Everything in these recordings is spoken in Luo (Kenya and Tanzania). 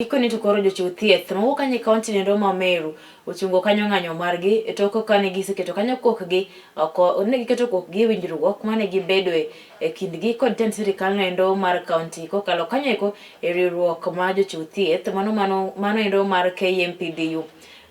Gikone to koro jochiw thieth mawuok kanyo e kaunti nendo ma Meru ochungo kanyo ng'anyo margi e tok kane giseketo kanyo kokgi oko ne giketo kokgi e winjruok mane gibedoe e kindgi kod tend sirikal noendo mar kaunti kokalo kanyo eko e riwruok mar jochiw thieth mano mano mano endo mar KMPDU.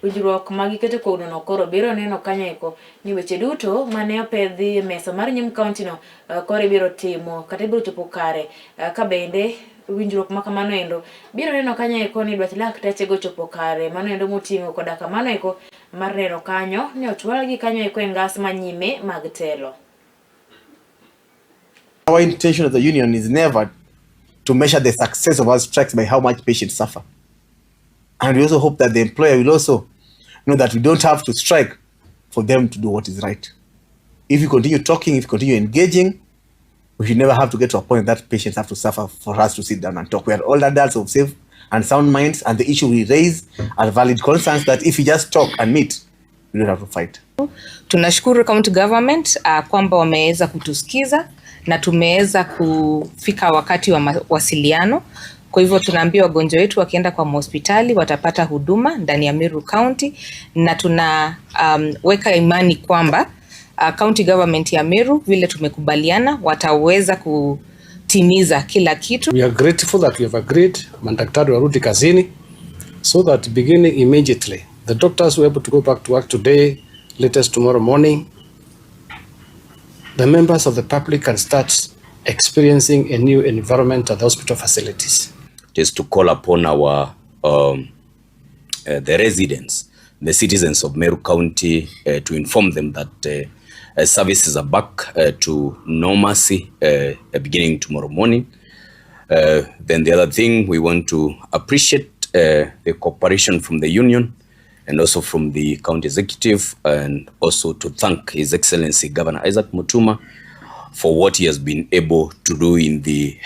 Winjruok ma giketo kognono koro biro neno kanyo eko ni weche duto mane opedhi e mesa mar nyim kaunti no koro ibiro timo kata ibiro chopo kare ka bende winjruok ma kamano endo biro neno kanyo eko ni dwach lakteche go chopo kare mano endo moting'o koda kamano eko mar neno kanyo ni ochwalgi kanyo eko e ngas manyime mag telo. Our intention as a union is never to measure the success of our strikes by how much patients suffer. And we also hope that the employer will also know that we don't have to strike for them to do what is right. If we continue talking, if we continue engaging, we should never have to get to a point that patients have to suffer for us to sit down and talk. We are all adults of safe and sound minds, and the issue we raise are valid concerns that if we just talk and meet, we don't have to fight. Tunashukuru county government kwamba wameweza kutusikiza na tumeweza kufika wakati wa mawasiliano. Kwa hivyo tunaambia wagonjwa wetu wakienda kwa hospitali watapata huduma ndani ya Meru County, na tuna weka imani kwamba county government ya Meru vile tumekubaliana wataweza kutimiza kila kitu. We are grateful that we have agreed madaktari warudi kazini so that beginning immediately the doctors were able to go back to work today, latest tomorrow morning. The members of the public can start experiencing a new environment at the hospital facilities. It is to call upon our the residents, the citizens of Meru County, to inform them that services are back to normalcy beginning tomorrow morning. Then the other thing, we want to appreciate the cooperation from the union and also from the county executive, and also to thank His Excellency Governor Isaac Mutuma for what he has been able to do in the